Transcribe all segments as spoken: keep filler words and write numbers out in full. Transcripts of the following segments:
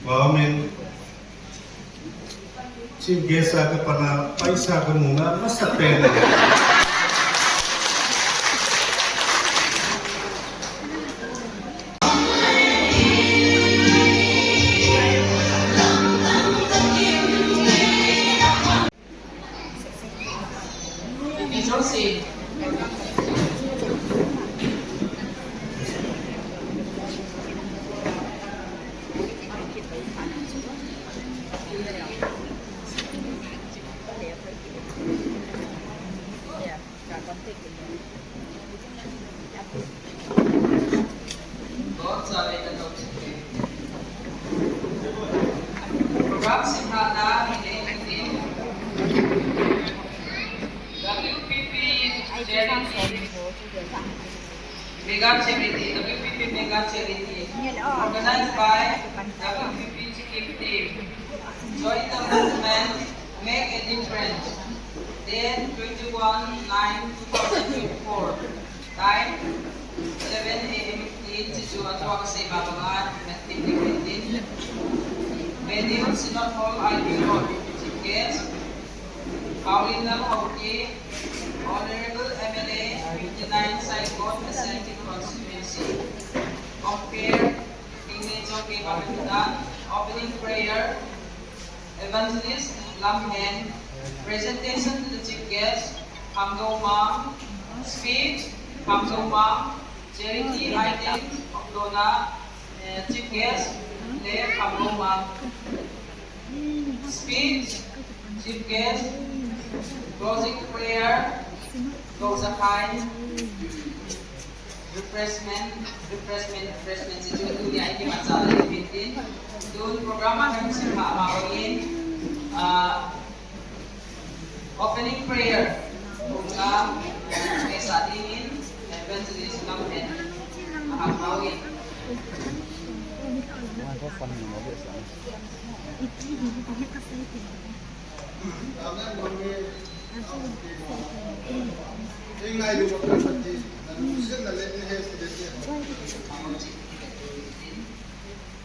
Government Chief Guest a kapan a paisa kamu na masapen. Program simhana hi nei hitin. W P P Charity, Mega Charity, W P P Mega Charity, organized by W P P Chikim Team. Join the movement, make a difference. Date twenty-one nine two thousand twenty-four. Time, seven A M fifteen, Sichuan, tua kasei banga, nineteen nineteen. Venue, Synod Hall, I B Road, Chief Guest, Houlinan Haokip, Honorable M L A, fifty-nine Saikot, Ashanti Constituency. Compere, King Major K. Bamidhan, opening prayer, Evangelist Lamhen, presentation to the chief guest, Khamdoumang, speech, Khamdoumang, charity item, Okdona, eh, chief guest, le Khamdoumang, speech, chief guest, closing prayer, Gouzakhai. Refreshment, refreshment, refreshment. Sichuan tunia ikimancha le bitin. Tun program a kan simha ma in, ah, opening prayer. Program, eh, sa dingin, evangelist Lamhen. Mahal in.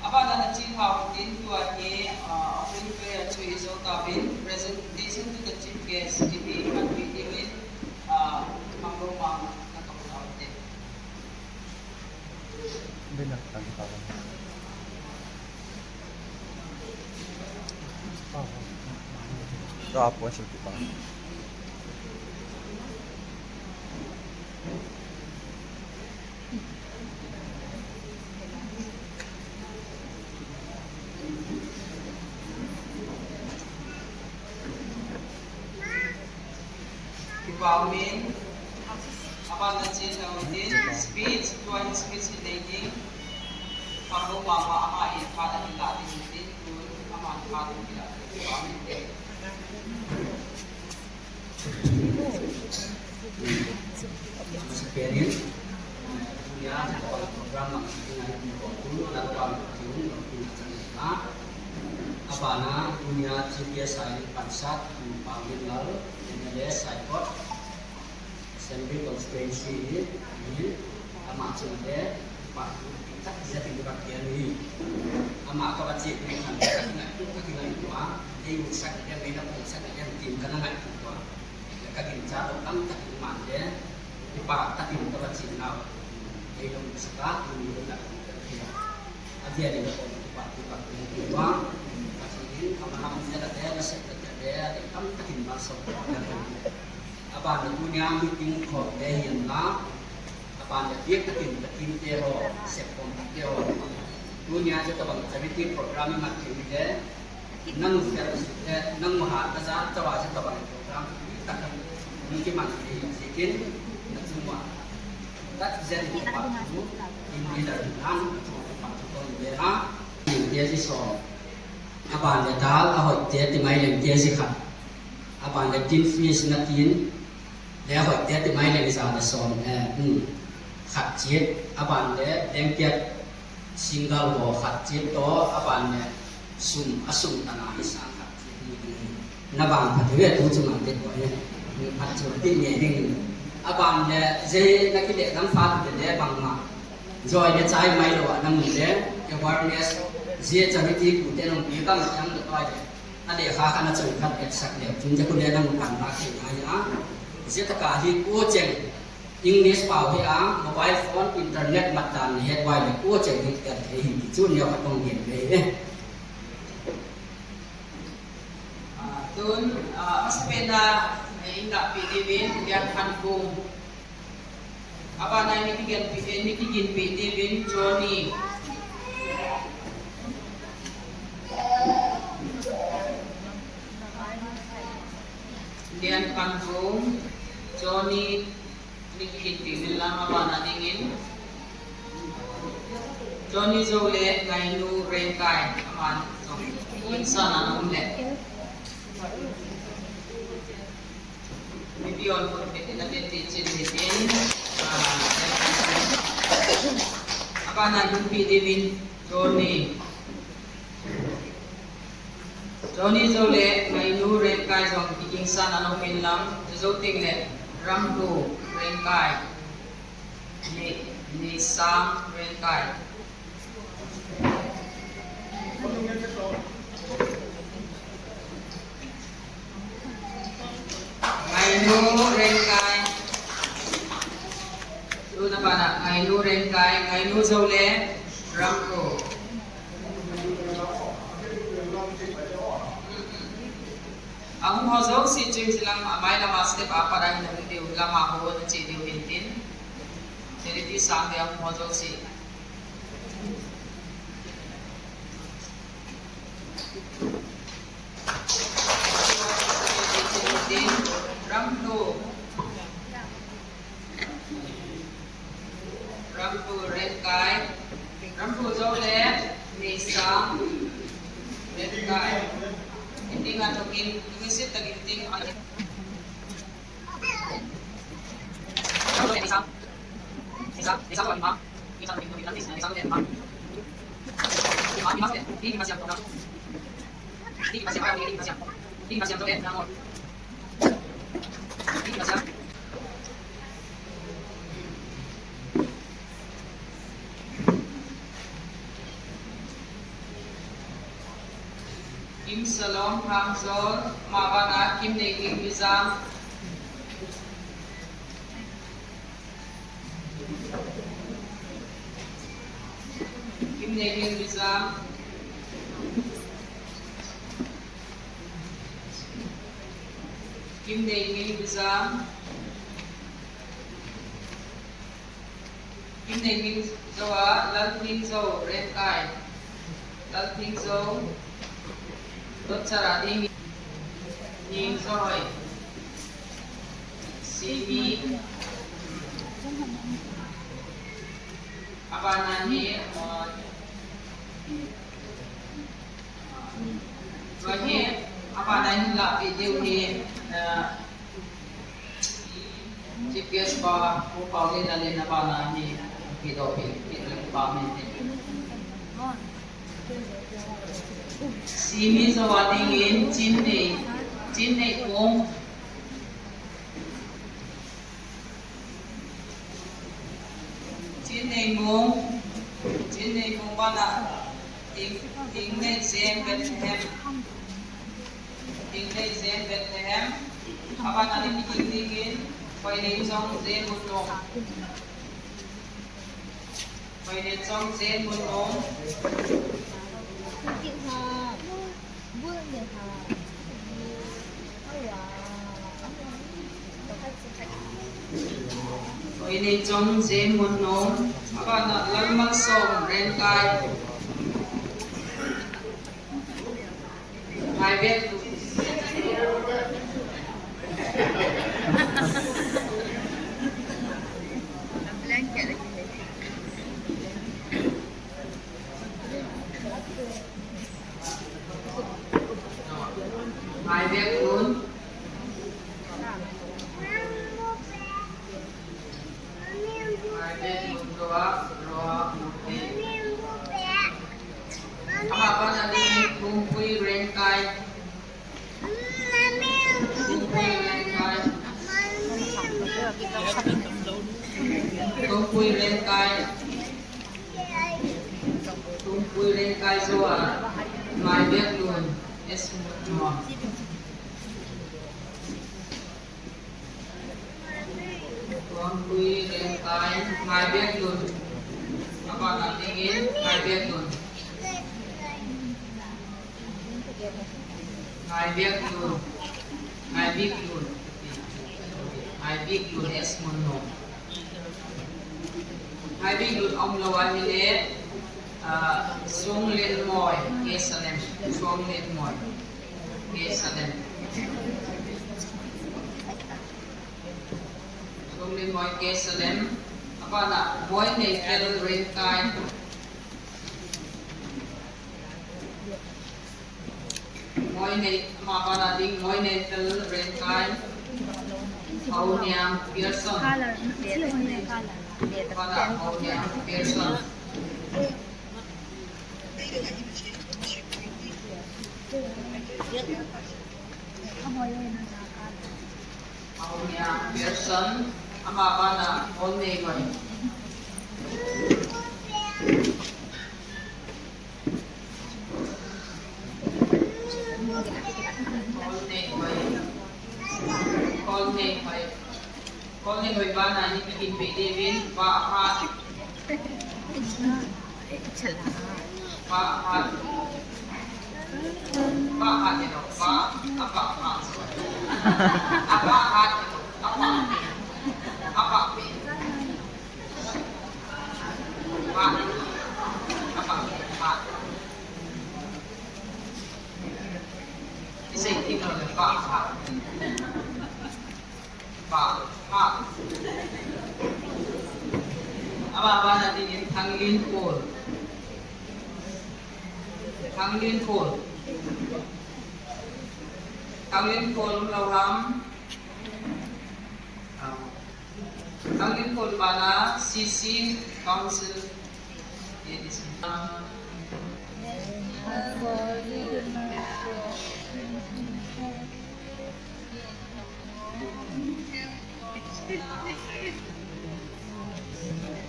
Abana nachin hao tin tua hi, ah, opening prayer chu i zo tauvin, presentation to the chief guest, ti hi kan pi dingin, ah, Khamdoumang na ka hau te. Tua pon sim ti pa. Kipah umin, abana nachin hao tin, speech, tua hi speech hi nei ding, Khamdoumang ama in phat ahin la ding tin, tun aman phat ahin la ding, kipah umin. Sepenin, ya, program lang, ina, ina, ina, abana, tunia, G P S I, Pansat, Pangin Lal, M L A, Saikot, Assembly Constituency, ni, ama chunga le, pa, tak, ja, tin, ka, kian, ni, ama, ka, ba, chi, ni, kan, ka, ngai, ka, ngai, tua, ei, u, sak, ya, me, na, pon, sak, ya, tin, ka, na, ngai, tua. Ka ginchat lou tamtah in man le, kipah tah in ka va chin nau. Kei lung saka, lung lung na kong ka tia. A dia ding kong kipah, kipah kong kipah. Ka chin in, ka ma ham dia la dia, ka sep la dia dia, ding tamtah in ma so. Aban le tunia meeting khom te hian la. Aban le biak takin ka team te ho, sep khom te ho. Tunia chu tabang charity program i mat thei le. Nang fel, eh, nang maha ka ja, chawa ja tabang program, takan, nung ki man ki, jikin, na chungwa. Tat jen ki pa tu, in leader nang, na chungwa pa tu kon le ha. Dia ji so. Aban le dal, a hoi te ti mai leng dia ji khat. Aban le tin fish na tin, le a hoi te ti mai leng ja le som, eh, hmm. Khat chit, aban le blanket, single ho khat chit to, aban le sum, a sum tana hi sang khat chit ni ni. Na bang pha thei ve tu chu man te ko he. Ni phat chu ti nge ding. Aban le je na ki le dam pha tu le bang ma. Joy le chai mai lo a na mu le, awareness, Zia charity pu te nung pi kam yang da pai. A le kha kha na chang khat et sak le. Tun ja ku le nang kan na ke na ya. Zia ta ka hi ko cheng. English pau hi a, mobile phone, internet mat dan ni het wai le ko cheng hi tel thei hi ti chu neo ka tong gen ve e. Ah, tun, ah, a masa pen a, eh, in lah pi diuvin, Lian Khan Bum. A bana in kigen pi, eh, in kigen pi diuvin, Johnny. Lian Khan Bum, Johnny. Ni kihin pi uvin lang, a bana dingin. Johnny Zou le Ngainu Rengkai, aman jong insung a um le. Mipi hon put pet in a pet ti chin hitin. Ah, a bana ding pi diuvin Johnny. Johnny Zou le Ngainu Rengkai jong kikingsang a um in lang, Zou teng le Rampu Rengkai, Nei, Neisang Rengkai. Ngainu Rengkai. Tuna bana Ngainu Rengkai, Ngainu Zou le Rampu. Ahung ho jouse chu hilam, amai lama step a pat a hin hung diu, lama ho na che diu hin tin. Charity sang dia ahung ho jouse. Rampu. Rampu Rengkai. Rampu Zou le Neisang Rengkai. Hitin a tokin, tungi sit takin ting a. Kim Salom Hangzol, ama bana Kim Nei Ging Bizam. Kim Nei Ging Bizam. Kim Nei Ging Bizam. Kim Nei Ging Zou a, Lalhing Zou Rengkai. Lalhing Zou. Dotchara ding Ging Zou hoi. Simi. Abana hi, uh, Tua hi, abana hin lah pi diu hi, eh, G P S pa, Pu Paulin a le na bana hi, pi do pi, pi do pa min te. Simi Zou a dingin, Chin Nei, Chin Nei Kong. Chin Nei Mung, Chin Nei Mung bana, Ting, Ting Nei Zen Bethlehem, Ting Nei Zen Bethlehem, abana ni Ting Ting in, Hoi Nei Chong Zen Mun Nong. Hoi Nei Chong Zen Mun Nong. Hoi Nei Chong Zen Mun Nong. Abana Lalmangsom Rengkai. Ngai vet. Ngai vet un. Ngai vet un, Roa, Roa, Murti. Ama bana ni Thungpui Rengkai. Thungpui Rengkai. Thungpui Rengkai. Thungpui Rengkai Zou a Biaklun, S Munnuam. Tuangkui Rengkai, Ngaibiaklun. Abana dingin, Ngaibiaklun. Ngaibiaklun. Ngaibiaklun. Ngaibiaklun, S Munnuam. Ngaibiaklun umlou ahile, ah, Songlenmoi, K Salem. Songlenmoi, K Salem. Songlenmoi, K Salem. Abana, Moineithel Rengkai. Moinei, ama bana ding, Moineithel Rengkai. Haoniam Pearson. Bana Haoniam Pearson. Haoniam Pearson, ama bana Moineithel. Kolneihoi. Kolneihoi. Kolneihoi bana hi kiginpeh diuvin, ba ahat. Ba ahat. Ba ahat, you know, ba, aba ahat. Aba ahat, you know, aba. Aba. Ama bana dingin Thanglinkol. Thanglinkol. Thanglinkol umlou ham. Thanglinkol bana C C Council.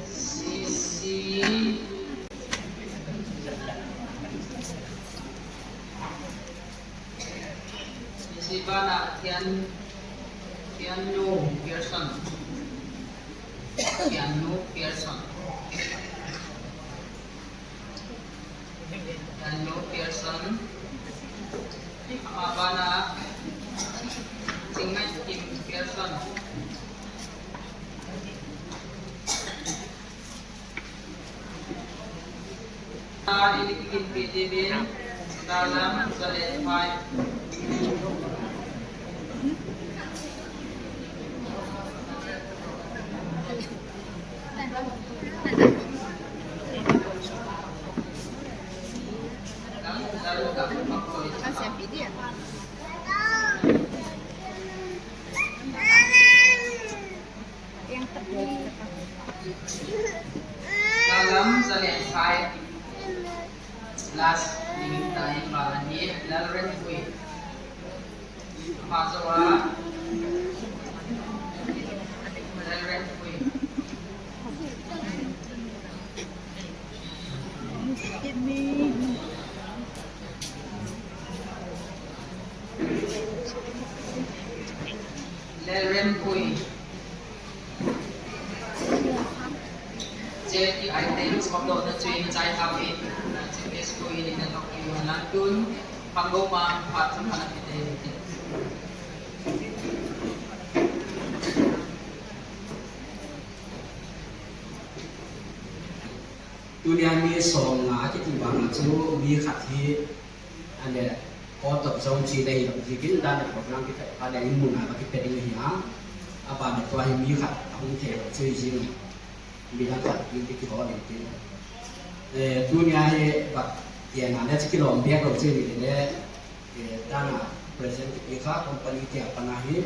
C C. Hiche bana Thian, Thiannu Pearson. Thiannu Pearson. Thiannu Pearson. Ama bana Chingmaikim Pearson. Tuni kiginpeh diuvin, Dalam Zalen Phai. Dalam Zalen Phai. Last name tai bana hi Lalrenpui. Ama joh a Lalrenpui. Lalrenpui. Hiche items khomlou na chu ichai tau hite. Hiche school in na lok kiu lang tun. Pangou ma phat chang phat na kiti. Tunia mi som nga kiti banga chu mi khat hi, ale, Court of Zone chi dei lo, jikin dan le program kithei phat le in mun a va kipe ding ahi a, aban le tua hi mi khat ahung thei lo chu jing, mi dang khat in kihol in tin. Eh, tunia hi va kiana le chu kilom bek lo chu ni le, eh, tana present kipe kha company te a pana hi,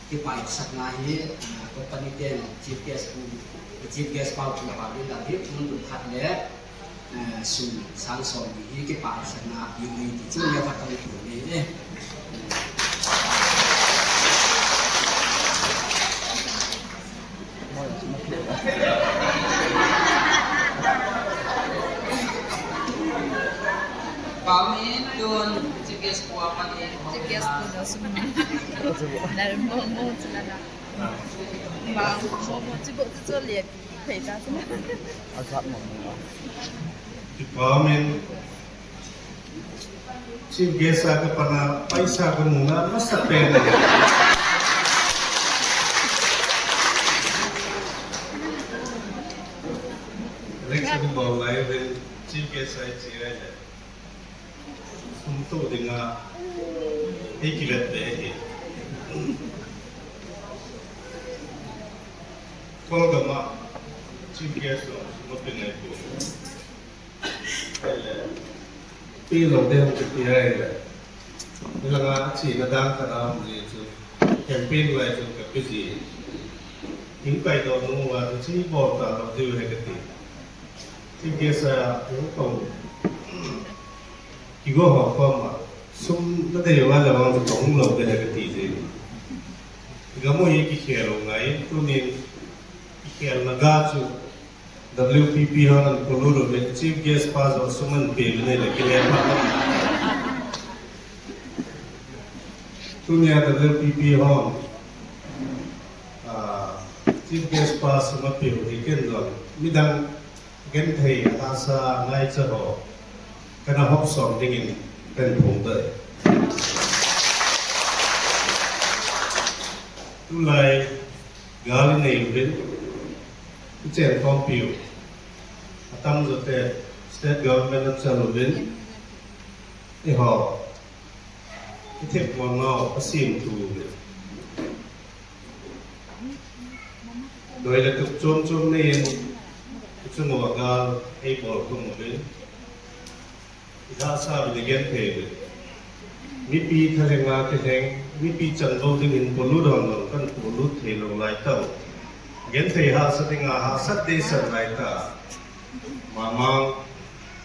kipaisakna hi, ah, company ten chief guest pu, chief guest pa pu pa din la hi, mun tum khat le, eh, sum sang som ni hi kipaisakna hi ni ti chu le khat ka mu ni e. Pau ni tu Chief guest pu a man e. Chief guest pu na sum. Nal mo mo chila na. Ma mo mo chi bo chu le pi thei ta chu. Asap mo mo. Department. Chief guest a ka pana paisa ka muna masa pen. Election bol lai ven chief guest ai chi ai le. Sum to dinga ei kivet ve hi. Kolgam a chief guest lo sum to dinga ei ko. Pi lo de hung kiti ai le. Nilanga china dan ka dam ji chu. Campaign lai chu ka pi ji. Hing kai do nu wa chi bol ta lo diu he kati. Chief guest a hung ko. Kigo ho koma sum nadei uva le vang chu kahung lou ding ahi kati jeng. Gam u hi kikhel u ngai, tunin kikhelna ga chu W P P hon ana polut uvin, chief guest pa jong sum ana pe uvin ahile kile phat lou. Tunia W P P hon, ah, chief guest pa sum ape u hi ken jong midang genthei, hahsa, ngaicha ho kana hopsom dingin kahin phongdoh e. Tulai gal inei uvin, ichen khompiu atamjo te state government achal uvin, eiho ithep mo nau asim thu uvin. Doi le tup chom chom neiyin, ichung uva gal eibol khum uvin, ihahsa uvin, igenthei uvin. Mipi thalhenga kilheng, mipi chanvo dingin polut hon jong kahin polut thei lou lai tah u. Genthei hahsa dinga hahsat dehset lai tah. Mamang,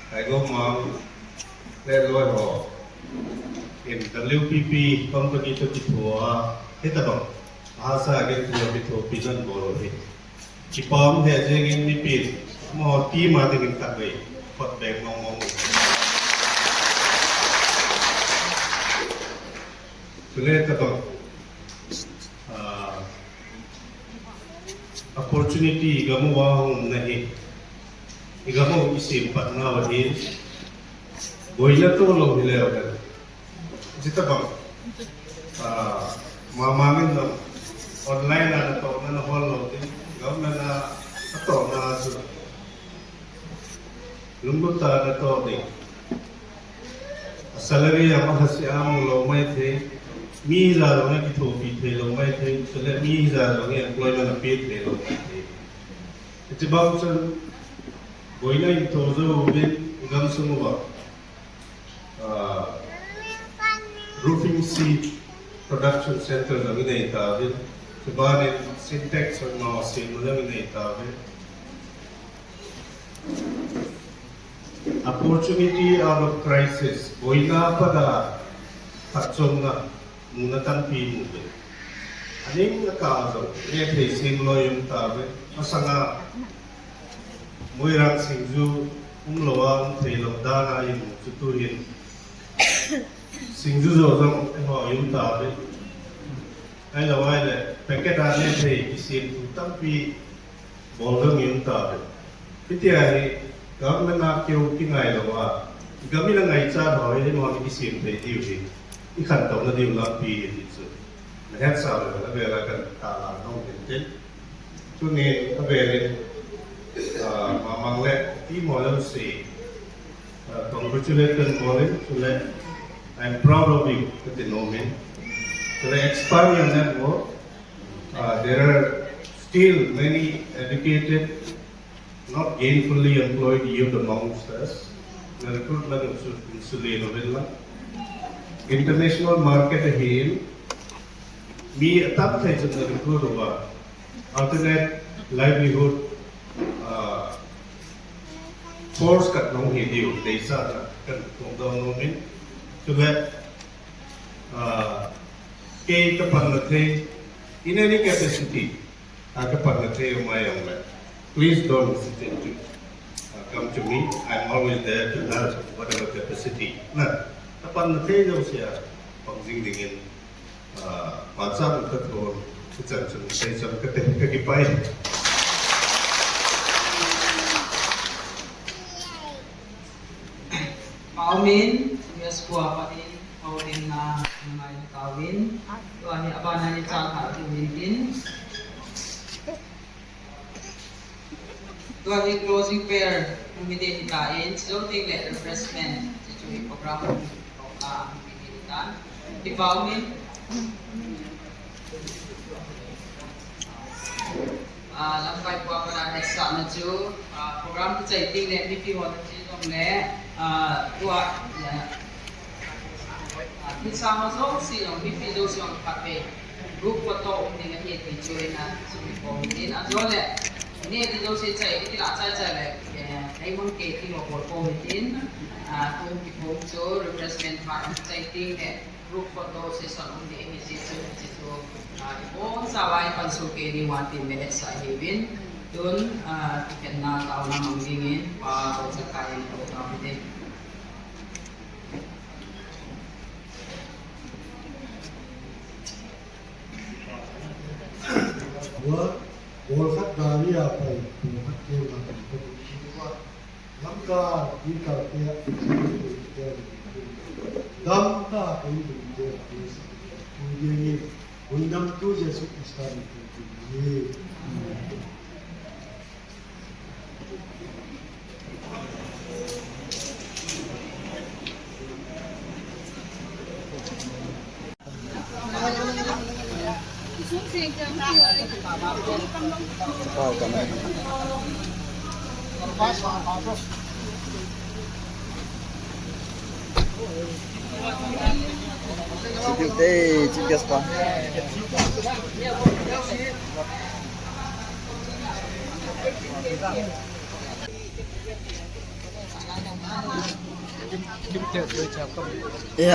Taigom Mang, le loi ho in W P P company toh kithoa, hitabang hahsa genthei kithopi nan bol u hi. Kipah um lheh jengin mipin, amaho team a dingin khatvei photbeng mong mong. Chule tabang, ah, opportunity igam uva hung umna hi, igam u isempatna uva hi, boina toh lou hileu hen. Hitabang, ah, Mamang in jong online a natohna nahol lou ding, government a natohna chu lunglut tah a natoh ding. A salary a mahasi a mu lou maithei, mi hijat jong akithopi thei lou maithei, chule mi hijat jong employment ape thei lou maithei. Hiche bang chun boina in toh jouvin igamsung uva, ah, roofing sheet production center jong inei tauvin, chubanin Sintex jong ma sem jong inei tauvin. Opportunity out of crisis, boina a pat a phatchomna muna tampi imu uve. Aning akah a jong nehthei semloi um tauve. Masanga Moirang singju umlou a um theilou dan a imu chu tuhin singju jo jong eiho i um tauve. Ahilou ahile packet a nehthei kisemthu tampi bol jong i um tauve. Hitia hi government a keu kingailou a, gam in angaichat ho hi eimahon ikisem thei diu hi, ikhantouna diu lampi hi ti chu nahetsah uleh avel a kahin tahlang nom in tin. Tunin avel in, ah, Mamang le team ho jouse, ah, congratulate kahin bol in, chule I'm proud of you kati nom in. Chule expand your network. Uh, there are still many educated, not gainfully employed youth amongst us. Na recruitment in su-, in sule no vela. International market ahin, mi atam thei chun na recruit uva. Alternate livelihood, uh, force khat nahung hi diu, deisahna kahin phongdoh nom in. Chule, ah, kei kapanna thei, in any capacity, ah, kapanna thei um a jongle, please don't hesitate to, ah, come to me. I'm always there to help, whatever capacity. Na, Panna thei jousea pang jing dingin, ah, pachat ka thon, ka chan chun sei chan ka te, ka kipah e. Pau min, U S kua panin, pau min na, ngai tauvin. Tua hi abana ni cha tha tu min tin. Tua hi closing prayer, um, hi ding hitan, chujou teng le refreshment, chuchu hi program, um, hi ding hitan. Kipah min. Ah, lamkai pua pada hetsahna chu, ah, program kichai teng le mipi hon chu jong le, ah, tua, ah, ah, thilsang ho jouse jong, mipi jouse jong khatvei group photo um ding ahi ti chu ina sumil pou hitin, ajole neh ding jouse chai, iti lah chai chai le, eh, eihon kei ti ho bol pou hitin, ah, kum kiphong chu refreshment phat um chai teng le, group photo session um ding ahi, hiche chu, hiche chu, ah, ibonchauva ipanso kei diu ahi tin le hetsah ihiuvin, tun, ah, kikhenna taona mang dingin, Pa Rocha Kai in kou tau hite. Ua, bol khat gari a pai, bol khat kei a pai, Lamka, Peter te, damta kei ding te, tu ding ni, Gundam tu Jesu Christa min in. Chief guest pa.